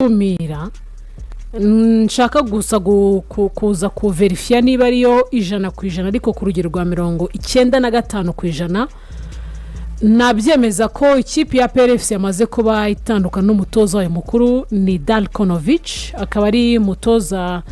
gukumira, nshaka gusa kuza kuverifiya niba ariyo 100%, ariko ku rugero rwa 95%, nabyemeza ko ikipe ya APR FC yamaze kuba itandukana n'umutoza wayo mukuru, ni Darko Novic, akaba ari umutoza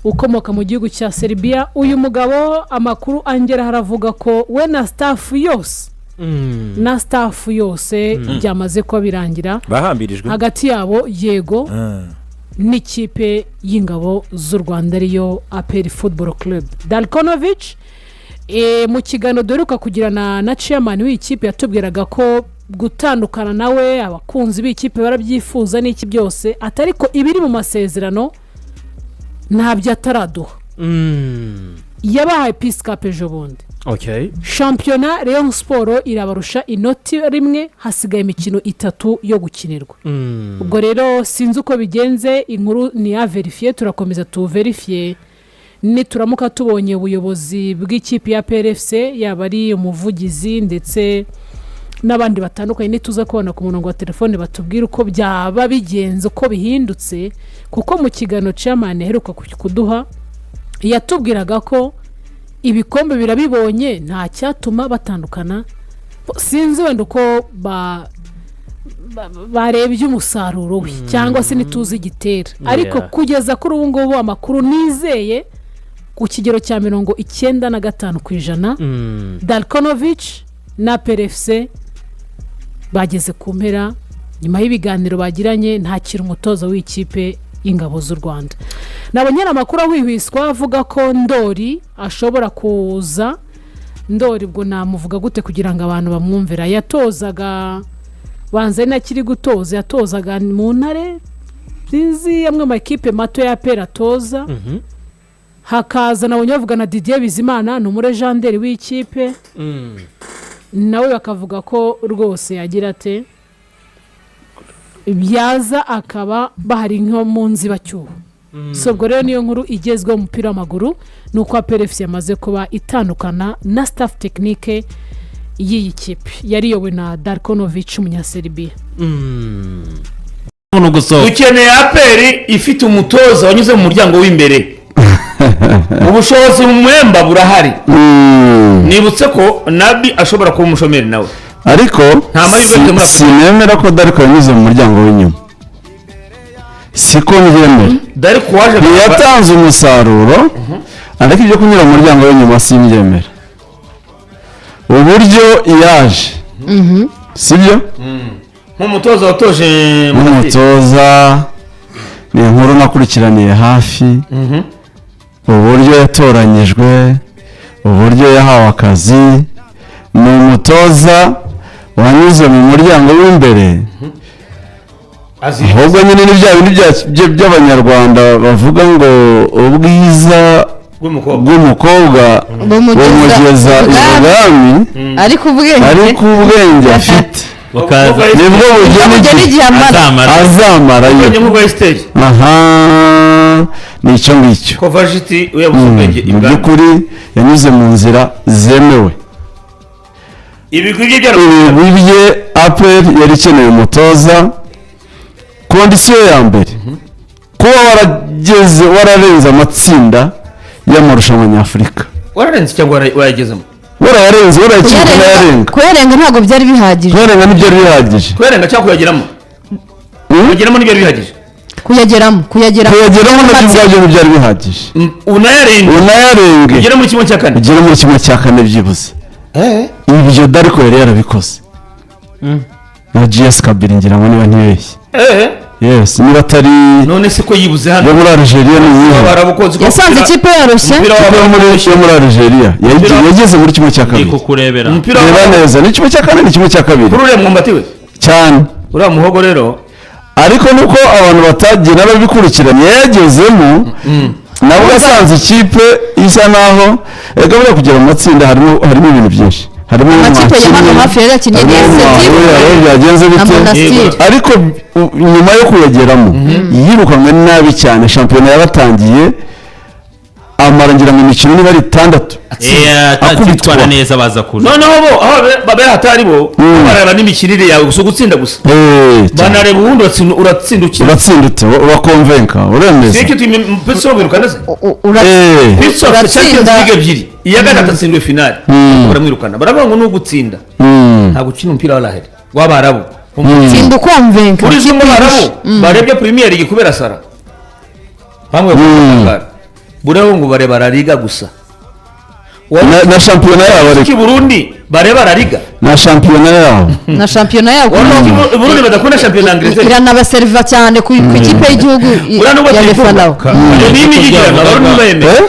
ukomoka mu gihugu cya Serbia. Uyu mugabo, amakuru angera haravuga ko we na staff yose, na staff yose, byamaze kuba birangira bahambirijwe hagati yabo, yego, n'ikipe y'Ingabo z'u Rwanda, ariyo APR Football Club. Darko Novic, mu kiganiro duheruka kugirana na chairman w'iyi kipe, yatubwiraga ko gutandukana nawe abakunzi b'ikipe barabyifuza n'iki byose, atari ko ibiri mu masezerano ntabyo ataraduha. Yabahaye Peace Cup ejo bundi. Shampiyona, Rayon Sports irabarusha inoti rimwe, hasigaye imikino itatu yo gukinirwa. Ubwo rero sinzi uko bigenze, inkuru ni à vérifier, turakomeza tuwuverifiye. Nituramuka tubonye ubuyobozi bw'ikipe ya APR FC, yaba ari umuvugizi ndetse n'abandi batandukanye, nituza kubona ku murongo wa telefone, batubwire uko byaba bigenze, uko bihindutse, kuko mu kiganiro chairman aheruka kuduha yatubwiraga ko ibikombe birabibonye, nta cyatuma batandukana. Sinzi wenda uko barebye umusaruro we cyangwa se ntituzi igitera, ariko kugeza kuri ubu ngubu amakuru nizeye ku kigero cya 95%, Darko Novic na APR FC bageze ku mpera nyuma y'ibiganiro bagiranye, ntakiri umutoza w'ikipe y'Ingabo z'u Rwanda. Nabonye amakuru ahwihwiswa avuga ko Ndori ashobora kuza. Ndori ubwo namuvuga gute kugira ngo abantu bamwumvira? Yatozaga, banza ari nakiri gutoza, yatozaga mu Ntare, sinzi, amwe mu makipe mato ya APR atoza. Hakaza, nabonye bavuga na Didier Bizimana, ni umulegendary w'ikipe, nawe bakavuga ko rwose yagira ate, byaza akaba bahari nko mu nzibacyuho. So ubwo rero niyo nkuru igezweho mu mupira w'amaguru, ni uko APR FC yamaze kuba itandukana na staff technique y'iyi kipe yariyobowe na Darko Novic, umunyaserbia. Umuntu gusohoka. Dukeneye APR ifite umutoza wanyuze mu muryango w'imbere. Ubushobozi mu mwemba burahari. Nibutse ko Nabi ashobora kuba umushomeri nawe. Ariko Nta mahirwe afite muri Afurika. sinemera ko Darko yanyuze mu muryango w'inyuma, siko mbyemera. Dariko waje Ntiyatanze umusaruro, ariko ibyo kunyura mu muryango w'inyuma simbyemera. Uburyo yaje sibyo. Nk'umutoza watoje. Nk'umutoza, ni inkuru nakurikiraniye hafi, uburyo yatoranyijwe, uburyo yahawe akazi, ni umutoza wanyuze mu muryango w'imbere. Ahubwo nyine ni bya bindi by'Abanyarwanda bavuga ngo ubwiza bw'umukobwa bw'umukobwa bumugeza bumugeza ibwami, ibwami, ariko ubwenge ariko ubwenge afite bukaza nibwo bugena bugena igihe igihe amara. Azamara. Azamarayo. Ubwenge nk'ubwa Esiteri. Aha, ni icyo ngicyo. Ko Vashiti uyabuze ubwenge Mu ibwami. by'ukuri yanyuze mu nzira zemewe. Ibigwi bye byari Ibigwi bye, APR yari ikeneye umutoza. Condition ya mbere, kuba warageze, wararenze amatsinda y'amarushanwa nyafurika. Wararenze cyangwa warayagezemo? Warayarenze, warayakina ukanayarenga. Kuyarenga ntabwo byari bihagije. Kuyarenga ntibyari bihagije. Kuyarenga cyangwa kuyageramo? Kuyageramo ntibyari bihagije. Kuyageramo, kuyageramo. Kuyageramo nabyo ubwabyo ntibyari bihagije. Unayarenga. Unayarenge. Ugere muri kimwe cya kane. Ugere muri kimwe cya kane byibuze. Ibyo Dariko yari yarabikoze na JS Kabylie, ngira ngo, niba ntibeshye. Yes, niba atari None se ko yibuze hano? yo muri Algeria ni iyihe? Barabukoze ko Yasanze ikipe yoroshye. Umupira Ikipe yo muri Algeria yageze muri kimwe cya Ndi kabiri. kukurebera. Umupira Reba neza, ni kimwe cya kane, ni kimwe cya kabiri. Kuri uriya mwumbati we. Cyane. Uriya muhogo rero. Ariko nuko abantu batagiye n'ababikurikiranye, yagezemo nabwo asanze ikipe isa naho, erega buriya kugera mu matsinda harimo ibintu byinshi, harimo Amakipe ya hano hafi yari yakinnye harimo neza, mwahuye, hariho byagenze na bite. Monastir. Ariko nyuma yo kuyageramo yirukanwe nabi cyane. Shampiyona yaratangiye. Amara ngira mu mikino niba ari 6 akubitwa. Akitwara neza, baza kure. Noneho bo aho babera hatari bo bareba n'imikinire yawe gusa, ugutsinda gusa. Cyane. Banareba ubundi uratsinda ukina. Uratsinda ute? Urakonvenka, uremeza. Siki Pitso wirukana se? Pitso afite Champions Uratsinda. League ebyiri, iya gatatu atsindwe finale, baramwirukana, baravuga ngo ni ugutsinda, ntabwo ukina umupira w'araheri w'Abarabu. Tsinda ukonvenka. Uri zimwe Abarabu barebye Premier League kubera Sara bamwe bakangara buriya ngo bareba La Liga gusa. Na shampiyona yabo ariko. Ki Burundi bareba La Liga. Na shampiyona yabo. Na shampiyona yabo. Wari uzi Burundi badakunda shampiyona ya Angleterre? Iranabaseriva cyane ku ikipe y'igihugu Buriya nubwo ya tuyivuga. Lefanawo. Iyo ni imigigirano, Abarundi ntibemeye.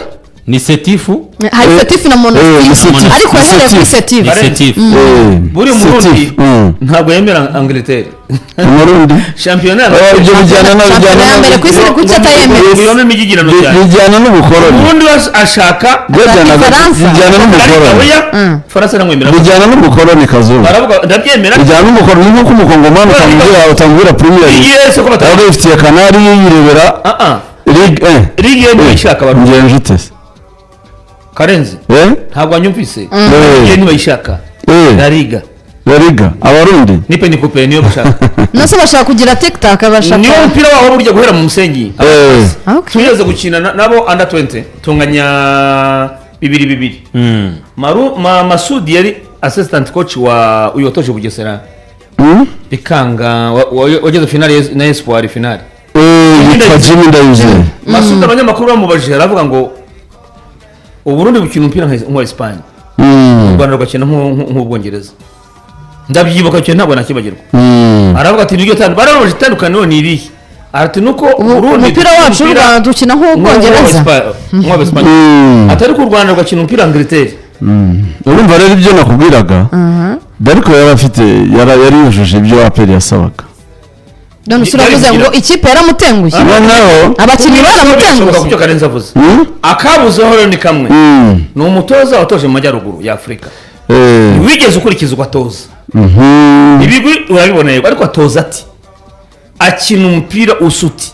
Ni Setifu. Hari Setifu na Ni Monastir, Setif. ariko Ni yahereye kuri Setif. Setifu. Ni Setifu. Buriya Umurundi Setif. ntabwo yemera Angleterre Umurundi shampiyona ya ibyo bijyana na Shampiyona bijyana ya mbere ku isi, kuki atayemera? Bibamo imigigirano cyane. Bijyana n'ubukoroni. Umurundi wese ashaka Ifaransa. Bijyana n'ubukoroni. Oya, Faransa namwemera. Bijyana n'ubukoroni, Kazuba. Baravuga ndabyemera. Bijyana n'ubukoroni, nk'uko umukongomani utamubwira Premier League. Igihe se ko Ahubwo batari yifitiye Canal, yirebera ah ah Ligue 1. Ligue ntibayishaka Abarundi. Ngenje ute se? Karenzi, ntabwo wanyumvise. Ligue ntibayishaka. La Liga. La Liga Abarundi. Nipe ni coupe niyo bashaka. Nase bashaka kugira tiktak, bashaka Niyo mupira wabo burya guhera mu musenyi. Tugeze gukina nabo under 20, tunganya 2-2. Maru Masudi yari assistant coach wa uyu watoje Bugesera bikanga, wageze finale na Espoir finale. Yitwa Jimmy Ndayizeye. Masudi, abanyamakuru bamubajije, aravuga ngo Uburundi bukina umupira nk'uwa Espagne, u Rwanda rugakina nk'Ubwongereza. Ndabyibuka cyane, ntabwo nakibagirwa. Aravuga ati niryo tandukanye. Baramubajije itandukaniro ni irihe, ati nuko Uburundi Umupira dukina wacu w'u umupira Rwanda dukina nk'Ubwongereza. nk'uw'Espagne, atari ko u Rwanda rugakina umupira Angleterre. Urumva rero ibyo nakubwiraga, ariko yari afite yari yujuje ibyo APR yasabaga. None se uravuze ngo ikipe yaramutengushye? Noneho Abakinnyi Bishoboka baramutengushye. ku cyo Karenzi avuze. Akabuzeho rero ni kamwe, ni umutoza watoje mu majyaruguru ya Afurika, wigeze ukurikiza uko atoza. Ibigwi urabibona yego, ariko atoza ati akina umupira usuti.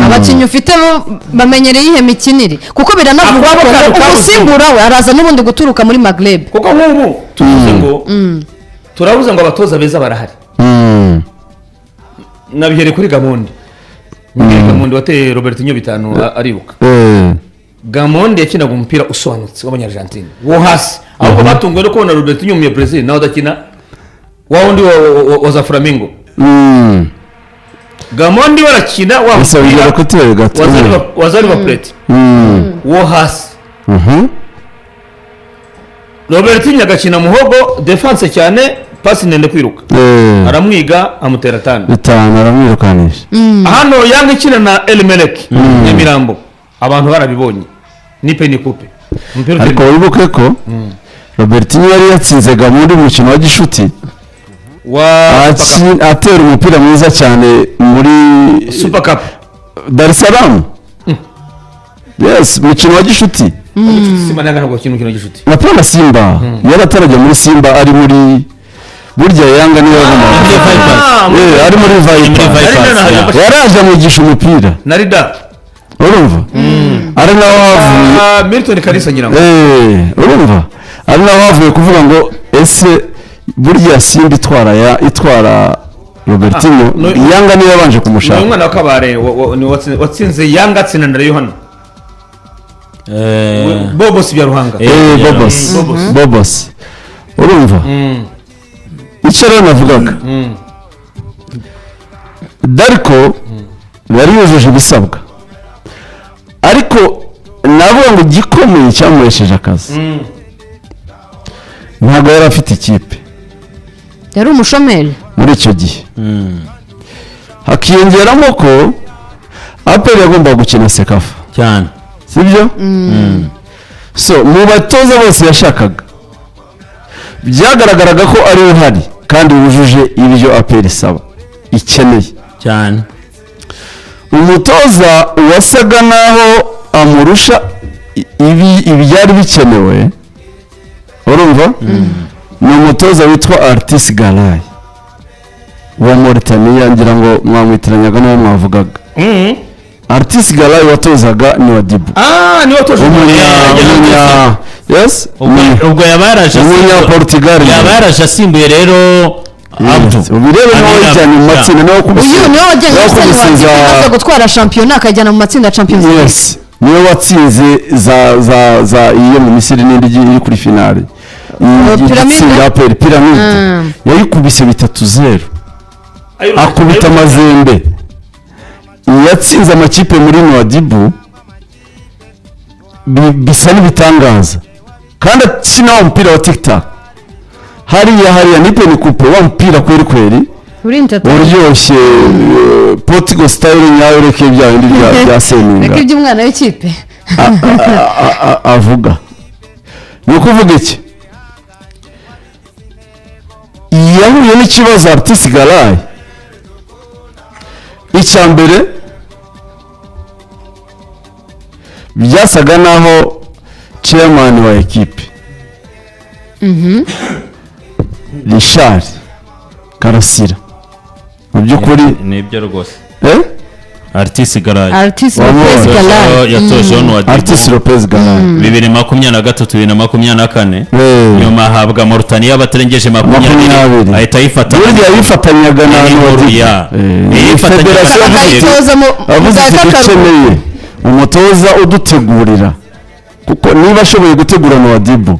Abakinnyi ufite bo bamenyereye iyihe mikinire? Kuko biranavugwa Ako ko kantu ngo kabuze. umusimbura we araza n'ubundi guturuka muri Magreb. Kuko nk'ubu tuvuze ngo turavuze ngo abatoza beza barahari, nabihereye kuri Gamondi. Gamondi wateye Robertinho 5 aribuka. Gamondi yakinaga umupira usobanutse w'Abanyargentine wo hasi, ahubwo batunguwe no kubona Robertinho umunya-Brazil nawe adakina wa wundi wa za Flamengo. Gamondi barakina wa Gusa mupira bigera kuri gato. wa za River Plate wo hasi. Robertinho agakina muhogo defense cyane, pasi ndende, kwiruka. Aramwiga, amutera 5. 5, aramwirukanisha. Hano Yanga ikina na Elmelek Nyamirambo, abantu barabibonye, nipe ni coupe. Umupira Ariko wibuke ko Robertinho yari yatsinze Gamondi mu mukino wa gishuti, wa atera umupira mwiza cyane muri Super Cup. Dar es Salaam, yes, umukino wa gishuti. Simba ntabwo ntabwo bakina umukino w'igishuti. Na pana Simba, yari atarajya muri Simba, ari muri burya Yanga niyo yagombaga. Ah, Ari muri Muri Viper. Vipers, yeah. Yaraje amwigisha umupira. Na Rida. Urumva ari naho havuye Ah, Milton Kalisa ngira ngo. Urumva ari naho havuye kuvuga ngo ese burya Simba itwara ya itwara Robertinho? Ah, no- Yanga niyo yabanje Ni kumushaka. umwana wa Kabare ni watsinze Yanga, atsinda na Yohana. Bobos bya Ruhanga. Bobos. Bobos. Bobos, urumva icyo rero navugaga, Dariko yari yujuje ibisabwa, ariko navuga ngo igikomeye cyamuhesheje akazi, ntabwo yari afite ikipe. Yari umushomeri. Muri icyo gihe hakiyongeramo ko APR yagombaga gukina CECAFA. Cyane. Sibyo? So mu batoza bose yashakaga, byagaragaraga ko ari uhari kandi wujuje ibyo APR isaba, ikeneye. Cyane. Umutoza wasaga naho amurusha ibi ibyari bikenewe, urumva, ni umutoza witwa Artisi Garayi wa Mauritania, ngira ngo mwamwitiranyaga n'uwo mwavugaga. Artisi Garayi watozaga Nouadhibou. Ah, niwe watoje. Umunya, yes. Ubwo yaba yaraje Umunya Portugal. Yaba yaraje asimbuye rero Abdu. Ubirebe, nawe yajyanye mu matsinda, nawe wakubise. Uyu niwe wajyanye Nawe Arsenal wakubise imaze gutwara shampiyona, akajyana mu matsinda ya Champions League. Yes, niwe watsinze za iyo mu Misiri n'indi igiye iri kuri finale. Pyramide? Itsinda APR Pyramide, yayikubise 3-0, akubita Amazembe. Yatsinze amakipe muri Nouadhibou bisa n'ibitangaza, kandi akina wa mupira wa tiktak hariya hariya ni coupe, wa mupira kweri kweri. Uri intata. Uryoshye, Portugal style nyayo, ureke bya bindi bya Seninga. Reka iby'umwana w'ikipe. Avuga ni ukuvuga iki? Yahuye n'ikibazo Artisi Garayi. Icya mbere, byasaga naho chairman wa ekipe Richard Karasira mu by'ukuri Nibyo rwose. Eh? Artisi Garayi. Artist Wabonye. Lopez Galay. Yatojeho Nouadhibou. Artisi Lopez Garayi. 2023, 2024. Nyuma ahabwa Mauritania batarengeje 20. 20. Ahita ayifata. Burya yifatanyaga na Ni Nouadhibou. ya. Yifatanyaga Federasiyo na Akayitoza mu avuze bwa ati kakaruhuko. dukeneye umutoza udutegurira, kuko niba ashoboye gutegura Nouadhibou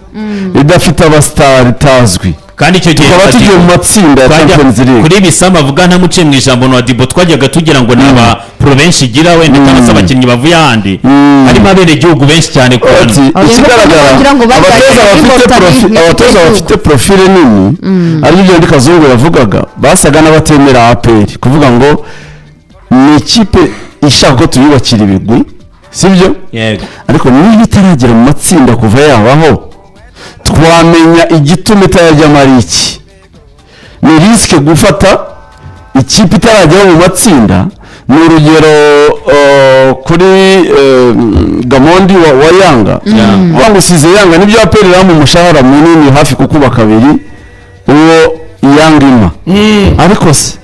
idafite abasitari, itazwi, Kandi icyo gihe tukaba tugiye mu matsinda ya Champions League. Kuri Bisama avuga, ntamuciye mu ijambo, Nouadhibou twajyaga tugira ngo ni aba pro benshi igira wenda, cyangwa se abakinnyi bavuye ahandi. Harimo abenegihugu benshi cyane ku Ati Abo ikigaragara, kugira ngo bajyanye abatoza muri bafite Mauritania, abatoza igihugu. bafite profile nini, aribyo byo Kazungu yavugaga, basaga n'abatemera APR, kuvuga ngo ni ikipe ishaka ko tuyubakira ibigwi, sibyo? Yego. Ariko niba itaragera mu matsinda kuva yabaho, twamenya igituma itarajyamo ari iki? Ni risque gufata ikipe itarajyaho mu matsinda. Ni urugero kuri Gamondi wa Yanga, bamusize Yanga, nibyo, APR iramu umushahara munini hafi kukuba kabiri uwo Yanga ima, ariko se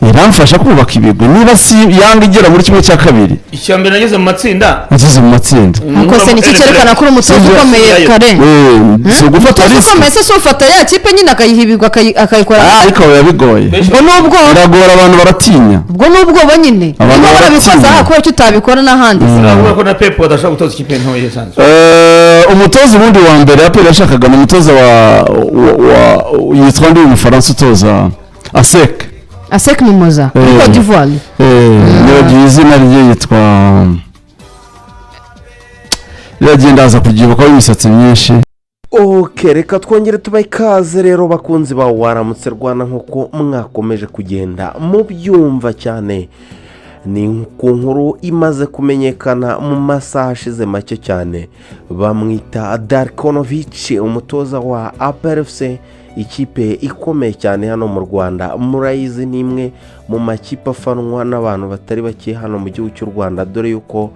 iramfasha kubaka ibigwi niba si Yanga igera muri 1/2? Icya mbere, nageze mu matsinda. Ageze mu matsinda. Ariko se niki cyerekana ko uri umutoza Sibyo. ukomeye kare? Si ugufata Umutoza risque. ukomeye se si ufata ya kipe nyine akayiha ibigwi, akayikora? Ah, ariko biba bigoye. Ubwo ni ubwoba. Biragora, abantu baratinya. Ubwo ni ubwoba nyine. Abantu Niba warabikoze baratinya. aha, kubera ko utabikora n'ahandi? Urabona ko na Pep badashobora gutoza ikipe ntoya isanzwe. Umutoza ubundi wa mbere APR yashakaga ni umutoza wa yitwa ndi umufaransa utoza ASEC. ASEC Mimosa muri Cote d'Ivoire. Nibagiwe izina rye, yitwa, iragenda aza kubyibukaho imisatsi myinshi. Ok, reka twongere tubahe ikaze rero, bakunzi ba Waramutse Rwanda. Nk'uko mwakomeje kugenda mubyumva cyane, ni ku nkuru imaze kumenyekana mu masaha ashize make cyane. Bamwita Darkonovic, umutoza wa APR FC, ikipe ikomeye cyane hano mu Rwanda. Murayizi, ni imwe mu makipe afanwa n'abantu batari bake hano mu gihugu cy'u Rwanda, dore yuko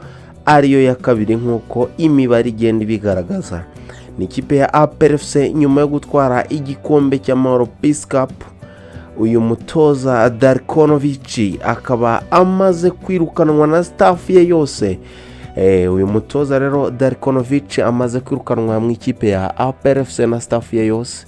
ariyo ya kabiri nk'uko imibare igenda ibigaragaza. Ni ikipe ya APR FC. Nyuma yo gutwara igikombe cy'Amahoro, Peace Cup, uyu mutoza Darkonovic akaba amaze kwirukanwa na staff ye yose. Uyu mutoza rero Darkonovic amaze kwirukanwa mu ikipe ya APR FC na staff ye yose.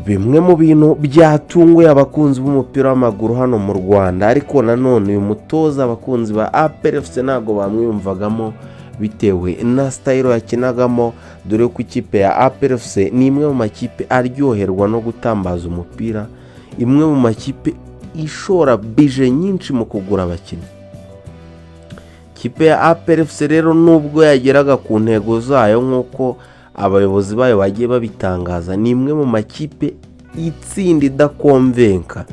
Bimwe mu bintu byatunguye abakunzi b'umupira w'amaguru hano mu Rwanda, ariko nanone uyu mutoza abakunzi ba APR FC ntabwo bamwiyumvagamo bitewe na style yakinagamo, dore ko ikipe ya APR FC ni imwe mu makipe aryoherwa no gutambaza umupira, imwe mu makipe ishora budget nyinshi mu kugura abakinnyi. Ikipe ya APR FC rero, nubwo yageraga ku ntego zayo nk'uko abayobozi bayo bagiye babitangaza, ni imwe mu makipe itsinda idakomvenka.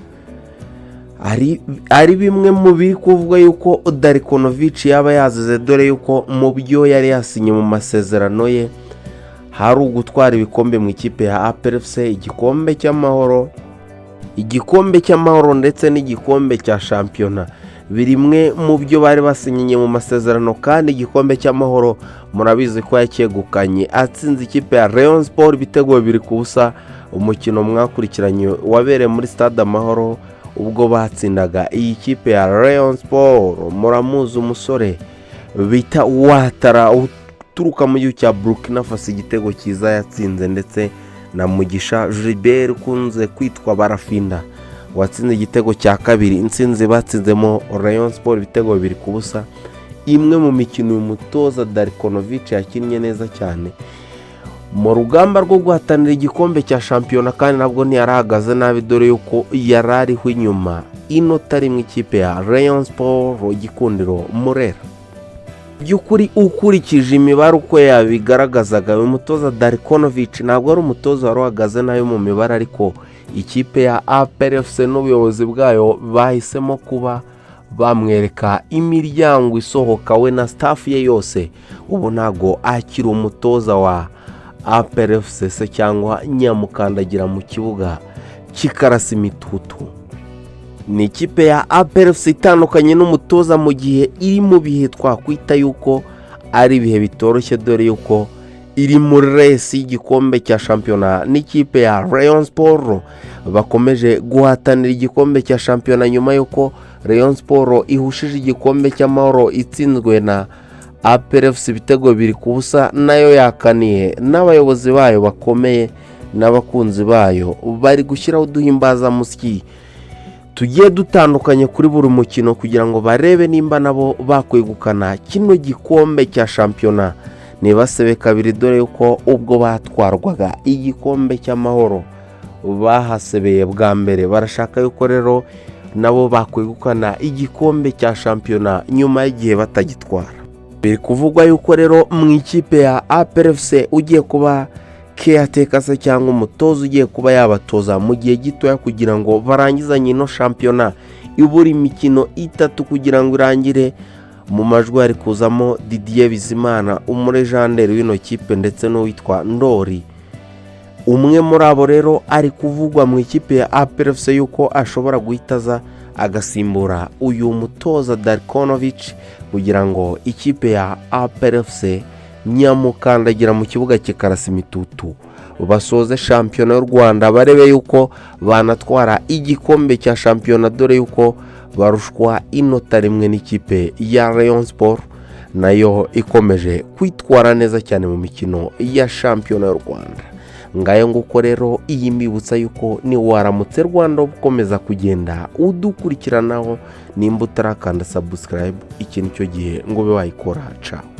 Ari bimwe mu biri kuvuga yuko Darkonovic yaba yazize, dore yuko mu byo yari yasinye mu masezerano ye hari ugutwara ibikombe mu ikipe ya APR FC, igikombe cy'Amahoro ndetse n'igikombe cya shampiyona, biri mu byo bari basinyiye mu masezerano. Kandi igikombe cy'Amahoro murabizi ko yacyegukanye atsinze ikipe ya Rayon Sport ibitego 2-0, umukino mwakurikiranye wabereye muri Stade Amahoro. Ubwo batsindaga iyi kipe ya Rayon Sport, muramuzi umusore bita Watara uturuka mu gihugu cya Burkina Faso, igitego cyiza yatsinze, ndetse na Mugisha Gilbert ukunze kwitwa Barafinda watsinze igitego cya kabiri. Intsinzi batsinzemo Rayon Sport ibitego 2-0, imwe mu mikino uyu mutoza Darkonovic yakinnye neza cyane mu rugamba rwo guhatanira igikombe cya shampiyona, kandi nabwo ntiyarahagaze nabi, dore yuko yari ariho inyuma inota rimwe ikipe ya Rayon Sport Gikundiro Murera. By'ukuri ukurikije imibare uko yabigaragazaga, uyu mutoza Darkonovic ntabwo ari umutoza wari uhagaze nabi mu mibare, ariko ikipe ya APR FC n'ubuyobozi bwayo bahisemo kuba bamwereka imiryango isohoka, we na staff ye yose. Ubu ntabwo akiri umutoza wa APR FC se cyangwa nyamukandagira mu kibuga kikarasa imitutu. Ni ikipe ya APR FC itandukanye n'umutoza mu gihe iri mu bihe twakwita yuko ari ibihe bitoroshye, dore yuko iri muri race y'igikombe cya shampiyona n'ikipe ya Rayon Sport. Bakomeje guhatanira igikombe cya shampiyona nyuma y'uko Rayon Sport ihushije igikombe cy'amahoro itsinzwe na APR FC ibitego 2-0. Nayo yakaniye n'abayobozi bayo bakomeye n'abakunzi bayo bari gushyiraho uduhimbazamusyi tugiye dutandukanye kuri buri mukino kugira ngo barebe nimba nabo bakwegukana kino gikombe cya shampiyona, ntibasebe kabiri, dore yuko ubwo batwarwaga igikombe cy'amahoro bahasebeye bwa mbere. Barashaka yuko rero nabo bakwegukana igikombe cya shampiyona nyuma y'igihe batagitwara. Biri kuvugwa yuko rero mu ikipe ya APR FC ugiye kuba caretaker se cyangwa umutoza ugiye kuba yabatoza mu gihe gitoya kugira ngo barangizanye ino shampiyona ibura imikino 3 kugira ngo irangire, mu majwi hari kuzamo Didier Bizimana, umulegendary w'ino kipe, ndetse n'uwitwa Ndori. Umwe muri abo rero ari kuvugwa mu ikipe ya APR FC yuko ashobora guhita aza agasimbura uyu mutoza Darkonovic kugira ngo ikipe ya APR FC nyamukandagira mu kibuga kikarasa imitutu, basoze shampiyona y'u Rwanda, barebe yuko banatwara igikombe cya shampiyona, dore yuko barushwa inota rimwe n'ikipe ya Rayon Sport nayo ikomeje kwitwara neza cyane mu mikino ya shampiyona y'u Rwanda. Ngayo nguko rero, iyi mbibutsa yuko ni Waramutse Rwanda ukomeza kugenda udukurikiranaho. Nimba utarakanda subscribe, iki nicyo gihe ngo ube wayikora. Cawu.